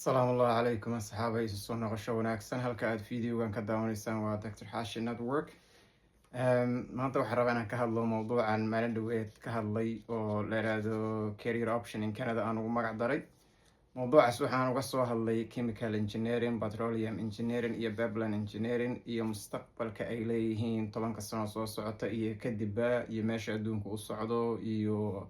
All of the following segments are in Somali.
Asalaamu allahu calaykum, asxaaba. Isu soo noqosho wanaagsan. Halka aad videogan ka daawanaysaan waa Dr Xashi Network. Maanta waxaan rabaa inaan ka hadlo mowduucan maalin dhaweed ka hadlay oo la yiraahdo "Career Option in Canada" aan ugu magac daray. Mowduucaas waxaan uga soo hadlay chemical engineering, petroleum engineering iyo pipeline engineering iyo mustaqbalka ay leeyihiin 10-ka sano soo socota iyo kadibba iyo meesha adduunka u socdo. Iyo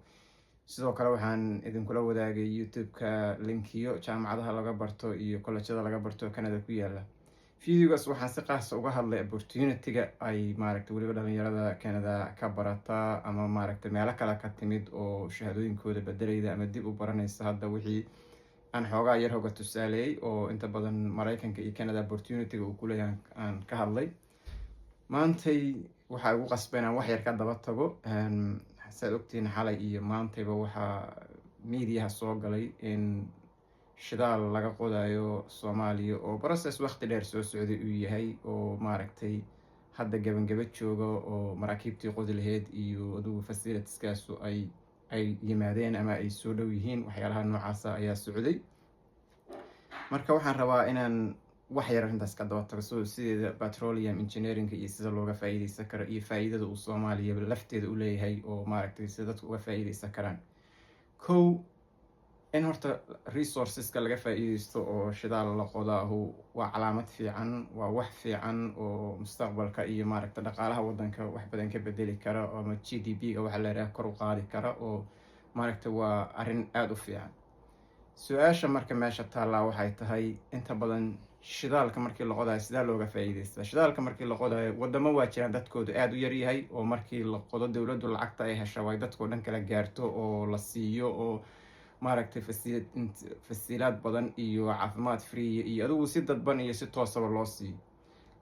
sidoo kale waxaan idinkula wadaagay YouTube-ka linkiyo jaamacadaha laga barto iyo kollejyada laga barto Canada ku yaala. Videogaas waxaan si qaasa uga hadlay opportunity-ga ay maaragtay weliba dhalinyarada Canada ka barata ama maaragtay meelo kale ka timid oo shahaadooyinkooda bedelayda ama dib u baranaysa. Hadda wixii aan xoogaa yar hoga tusaaleeyey oo inta badan Mareykanka iyo Canada opportunity-ga uu kuleeyahay aan ka hadlay. Maantay waxaa igu qasbay inaan wax yar ka daba tago. Saad ogtihiin, xalay iyo maantayba waxaa mediaha soo galay in shidaal laga qodayo Soomaaliya oo process waqti dheer soo socday uu yahay oo maaragtay hadda gabangaba jooga oo maraakiibtii qodi lahayd iyo adugu facilitieskaasu ay yimaadeen ama ay soo dhow yihiin. Waxyaalaha noocaasa ayaa socday. Marka waxaan rabaa inaan wax yar arrintaas ka daba tago, so sideeda petroleum engineeringa iyo sida looga faa-iideysan karo iyo faa-iidada uu Soomaaliya lafteeda u leeyahay oo maaragtay sida dadku uga faa-iideysan karaan. Kow, in horta resourceska laga faa-iideysto oo shidaal la qodaahu waa calaamad fiican, waa wax fiican oo mustaqbalka iyo maaragta dhaqaalaha waddanka wax badan ka bedeli kara ama GDP-ga waxa la yidhaha kor u qaadi kara oo maaragta waa arrin aada u fiican. Su-aasha marka meesha taallaa waxay tahay, inta badan shidaalka markii la qodayo sidaa looga faa-iideystaa? Shidaalka markii la qodayo, wadamo waa jiraan dadkoodu aada u yaryahay oo markii la qodo dowladdu lacagta ay hesha ay dadkao dhan kala gaarto oo la siiyo oo maaragtay fasilaad badan iyo caafimaad free iyo adigu si dadban iyo si toosaba loo siiyo.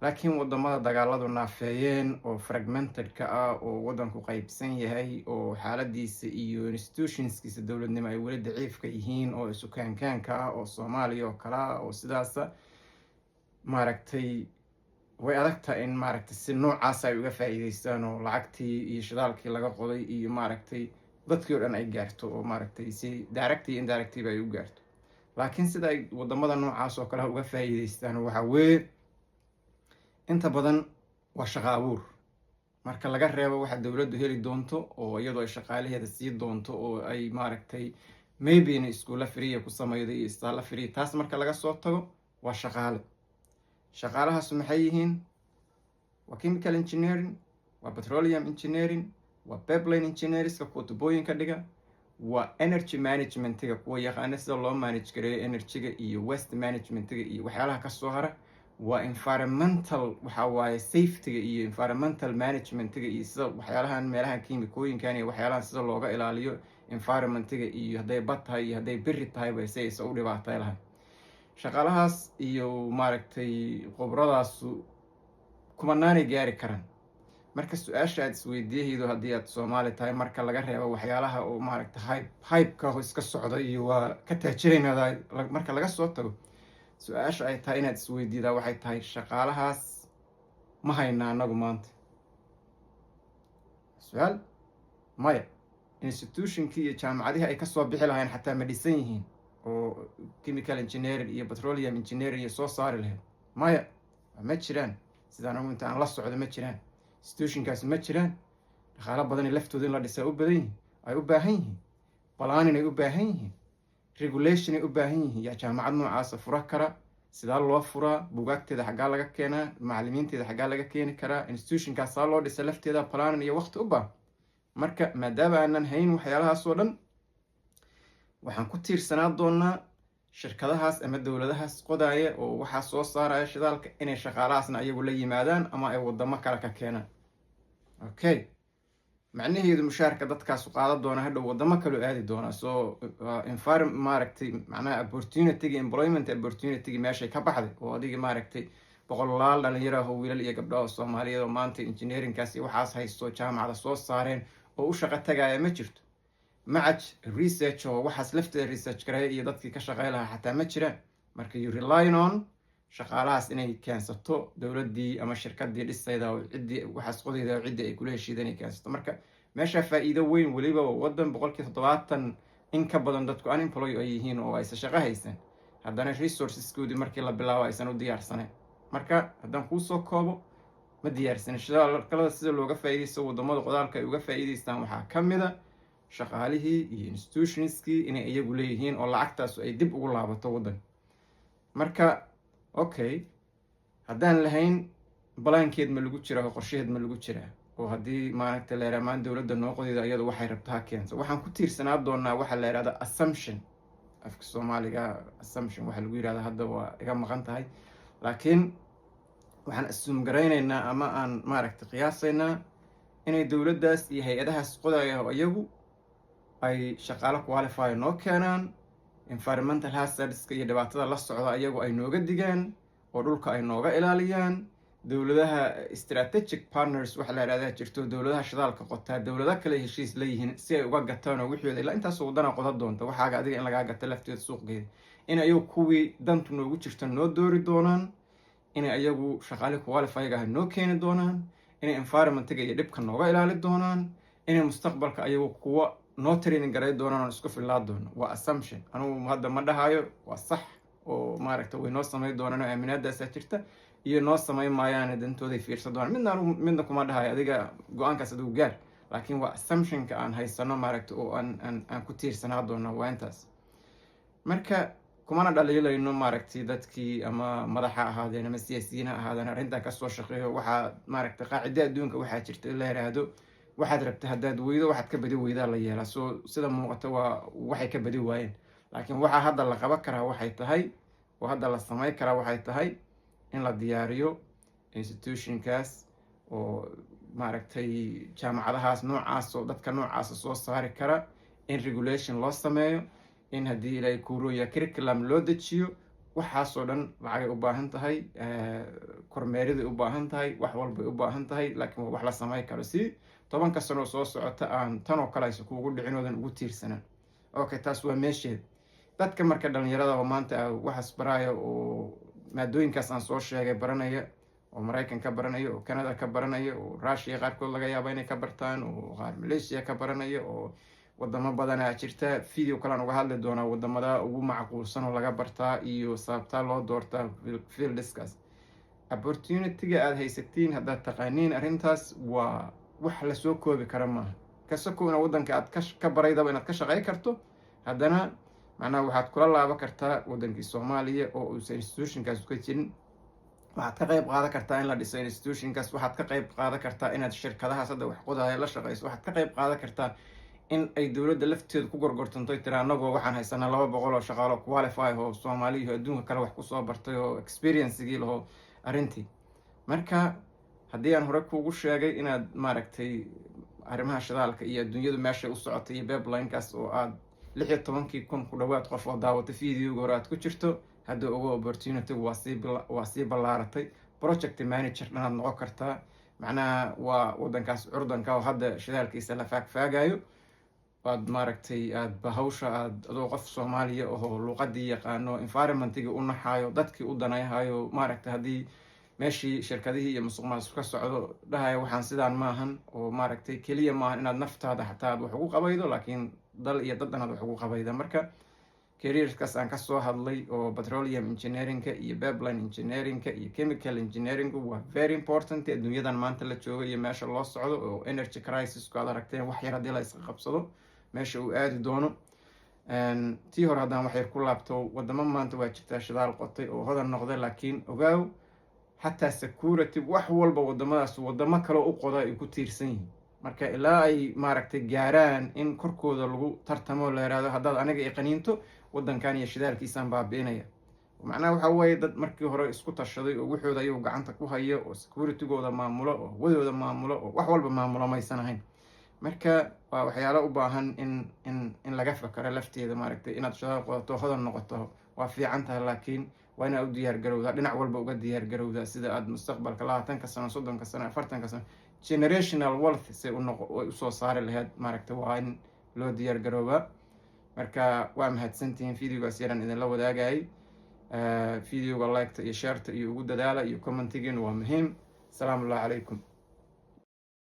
Laakiin wadamada dagaaladu naafeeyeen oo fragmented-ka ah oo wadanku qaybsan yahay oo xaaladiisa iyo institutionskiisa dowladnimo ay weli daciifka yihiin oo isukaankaanka ah oo Soomaaliya oo kale ah oo sidaasa maaragtay, way adagtahay in maaragtay si noocaas ay uga faa-iideystaan oo lacagtii iyo shidaalkii laga qoday iyo maaragtay dadkii o dhan ay gaarto oo maaragtay si direct iyo indirectlyba ay u gaarto. Laakiin sida ay wadamada noocaas oo kale uga faa-iideystaan waxaa weeye, inta badan waa shaqo abuur. Marka laga reebo waxa dowladdu heli doonto oo iyadoo ay shaqaalaheeda sii doonto oo ay maaragtay maybe in iskuulla free ah ku sameydo iyo isbitaallo free ah, taas marka laga soo tago, waa shaqaale. Shaqaalahaasu maxay yihiin? Waa chemical engineering, waa petroleum engineering, waa pipeline engineerska kuwa tubooyinka dhiga, waa energy managementiga kuwa yaqaana sida loo manage gareeyo energyga iyo waste managementiga iyo waxyaalaha kasoo hara, waa environmental, waxa waaye safetyga iyo environmental managementiga iyo sida waxyaalahan meelahan kiimikooyinkan iyo waxyaalahan sida looga ilaaliyo environmentiga iyo hadday bad tahay iyo hadday beri tahayba si aysa u dhibaatay lahay. Shaqaalahaas iyo maaragtay khubradaasu kumanaanay gaari karaan. Marka su-aasha aad isweydiiyahaydo haddii aad Soomaali tahay, marka laga reebo waxyaalaha oo maaragta hype-ka iska socda iyo waa ka taajiraynada, marka laga soo tago, su-aasha ay tahay inaad isweydiidaa waxay tahay: shaqaalahaas ma haynaa anagu maanta? Su-aal maya. Institutionkii iyo jaamacadihii ay kasoo bixi lahayn xataa ma dhisan yihiin oo chemical engineering iyo petroleum engineering iyo soo saari lahayd? Maya, ma jiraan. Sidaan agu inta aan la socdo ma jiraan, institutionkaasi ma jiraan. Dhaqaalo badan laftooda in la dhisaa u badan yihin, ay u baahan yihiin planning, ay u baahan yihiin regulation, ay u baahan yihiin. Yaa jaamacad noocaasa fura kara? Sidaa loo furaa? Bugaagteeda xaggaa laga keenaa? Macalimiinteeda xaggaa laga keeni karaa? Institutionkaasaa loo dhisa lafteeda planning iyo waqti u baahan. Marka maadaama aanan hayn waxyaalahaas oo dhan, waxaan ku tiirsanaa doonaa shirkadahaas ama dowladahaas qodaaya oo waxaa soo saaraya shidaalka inay shaqaalahaasna ayagu la yimaadaan ama ay wadamo kale ka keenaan. Okay, macnaheedu mushaarka dadkaasu qaadan doona hadhow wadamo kaloo aadi doonaa. So environment maaragtay macnaha opportunity, employment opportunity meeshay ka baxday oo adiga maaragtay boqolaal dhalinyaro ah oo wiilal iyo gabdho oo Soomaaliyeed oo maanta engineeringkaas iyo waxaas haysto, jaamacada soo saareen oo u shaqo tagaya ma jirto. Macad research oo waxaas lafteeda research gareeya iyo dadkii ka shaqey lahaa xataa ma jiraan. Marka you relying on shaqaalahaas inay keensato dowladdii ama shirkadii dhisayda oo ciddii waxaas qodayda oo ciddii ay kula heshiida inay keensato. Marka meesha faa'iido weyn weliba wadan 70% in ka badan dadku unemployed ay yihiin oo aysan shaqo haysan. Haddana resourceskoodii markii la bilaabo aysan u diyaarsanayn. Marka haddaan kuusoo koobo, ma diyaarsanin. Shidaalkalada sida looga faa'iidaysto, wadamada qodaalka ay uga faa'iidaystaan, waxaa ka mid a shaqaalihii iyo institutionskii inay iyagu leeyihiin oo lacagtaasu ay dib ugu laabato waddanka. Marka okay, haddaan lahayn, plankeed ma lagu jiraa oo qorshaheed ma lagu jiraa? Oo haddii maaragta la yaramaan dowladda noo qodida, iyadu waxay rabto ha keento, waxaan ku tiirsanaa doonaa waxaa la yihahda assumption. Afka Soomaaliga assumption waxaa lagu yihahda hadda waa iga maqan tahay, laakiin waxaan assume garaynaynaa ama aan maaragta qiyaasaynaa inay dowladdaas iyo hay-adahaas qodaya oo iyagu ay shaqaalo qualify noo keenaan, environmental hazardska iyo dhibaatada la socda iyagu ay nooga digaan oo dhulka ay nooga ilaaliyaan. Dowladaha strategic partners waxa la yihahdaa jirto, dowladaha shidaalka qotaa dowlado kale heshiis la yihiin si ay uga gataan oo wixooda ilaa intaasoo waddana qoda doonta waxaaga adiga in lagaa gato lafteeda suuqgeeda, in ayagu kuwii dantu noogu jirto noo doori doonaan, inay ayagu shaqaale qualifyga ah noo keeni doonaan, inay environmentiga iyo dhibka nooga ilaali doonaan, inay mustaqbalka ayagu kuwa noo training garay doonaan oon isku filaa doono. Waa assumption. Anugu hadda ma dhahayo waa sax oo maaragta way noo samayn doonaan oo aaminaadaasaa jirta iyo noo samayn maayaane dantooday fiirsan doonaan. Midna anugu midna kuma dhahayo, adiga go-aankaas adigu gaar, laakiin waa assumptionka aan haysano maaragta oo aan ku tiirsanaa doono waa intaas. Marka kumana dhaliilayno maaragtay dadkii ama madaxa ahaadeen ama siyaasiyiin ha ahaadeen arrintan kasoo shaqeeyo. Waxaa maaragtay qaacida adduunka waxaa jirta in la yiraahdo waxaad rabta haddaad weydo, waxaad ka badi weydaa la yeelaa. Soo sida muuqata waa waxay ka badi waayeen, laakiin waxaa hadda la qaban karaa waxay tahay oo hadda la samey karaa waxay tahay in la diyaariyo institutionkaas oo maaragtay jaamacadahaas noocaas oo dadka noocaasa soo saari kara, in regulation loo sameeyo, in haddii Ilaahay kuurooya curriculum loo dejiyo. Waxaasoo dhan lacagay u baahan tahay, kormeeriday u baahan tahay, wax walbay u baahan tahay, laakiin waa wax la samey karo si 10-ka sano soo socota aan tan oo kale aysa kuugu dhicin oodan ugu tiirsanaan. Okay, taas waa meesheeda. Dadka marka dhalinyarada oo maanta waxaas baraya oo maadooyinkaas aan soo sheegay baranaya, oo Maraykan ka baranaya, oo Canada ka baranaya, oo Russia qaarkood laga yaaba inay ka bartaan, oo qaar Malaysia ka baranaya, oo wadamo badanaa jirta, video kalean uga hadli doonaa wadamada ugu macquulsan oo laga bartaa iyo sababtaa loo doortaa fieldskaas. Opportunityga aada haysatiin haddaad taqaaniin arrintaas waa wax lasoo koobi kara maaha. Kasakowna waddanka aad ka baraydaba inaad ka shaqey karto, haddana macnaha waxaad kula laaban kartaa waddankii Soomaaliya oo uusan institutionkaas ka jirin. Waxaad ka qayb qaadan kartaa in la dhiso institutionkaas. Waxaad ka qayb qaadan kartaa inaad shirkadahaas hadda wax qodaya la shaqeyso. Waxaad ka qayb qaadan kartaa in ay dowladda lafteedu ku gorgortanto, tira anagoo waxaan haysanaa 200 oo shaqaalo qualify oo Soomaaliya iyo adduunka kale wax kusoo bartay oo experiencegii laho arrintii. Marka haddii aan hore kuugu sheegay inaad maaragtay arrimaha shidaalka iyo adduunyadu meeshay u socotay iyo pipelinekaas oo aad 16-kii kun ku dhawaad qof oo daawatay videoga hore aad ku jirto, hadda ogo opportunity waa sii ballaaratay. Project manager dhanaad noqon kartaa. Macnaha waa waddankaas curdanka oo hadda shidaalkiisa la faagfaagayo waad maaragtay aadba hawsha aad adoo qof Soomaaliya ahoo luuqadii yaqaano, environmentigii u naxaayo, dadkii u danayhayo, maaragtay haddii meeshii shirkadihii iyo musuq maasuq ka socdo dhahaya waxaan sidaan maahan, oo maaragtay keliya maahan inaad naftaada xataa aad wax ugu qabaydo, laakiin dal iyo dad inaad wax ugu qabayda. Marka careerkaas aan kasoo hadlay oo petroleum engineeringka iyo pipeline engineeringka iyo chemical engineeringu waa very important adduunyadan maanta la joogo iyo meesha loo socdo oo energy crisisku aad aragteen wax yar haddii la iska qabsado meesha uu aadi doono. Tii hore haddaan wax yar ku laabto, wadamo maanta waa jirtaa shidaal qotay oo hodan noqday, laakiin ogaaw xataa security wax walba wadamadaas wadamo kale u qoda ay ku tiirsan yihiin. Marka ilaa ay maaragtay gaaraan in korkooda lagu tartamo, la yihahdo haddaad aniga i qaniinto, waddankan iyo shidaalkiisaan baabi'inaya. Macnaha waxa weeye dad markii hore isku tashaday oo waxooda ayagu gacanta ku hayo oo securitygooda maamulo oo hawadooda maamulo oo wax walba maamulo maysan ahayn. Marka waa waxyaalo u baahan in laga fakaro lafteeda. Maaragtay inaad shidaal qodato, hodan noqoto waa fiican tahay, laakiin waa inaad u diyaar garowdaa, dhinac walba uga diyaar garowdaa sida aad mustaqbalka 20-ka sano, 30-ka sano, 40-ka sano generational wealth say unoq usoo saari lahayd. Maaragtay waa in loo diyaar garoobaa. Marka waa mahadsantihiin, videogaas yaraan idinla wadaagayay. Videoga liketa iyo shareta iyo ugu dadaala iyo commentigiina waa muhiim. Asalaamu allahu calaykum.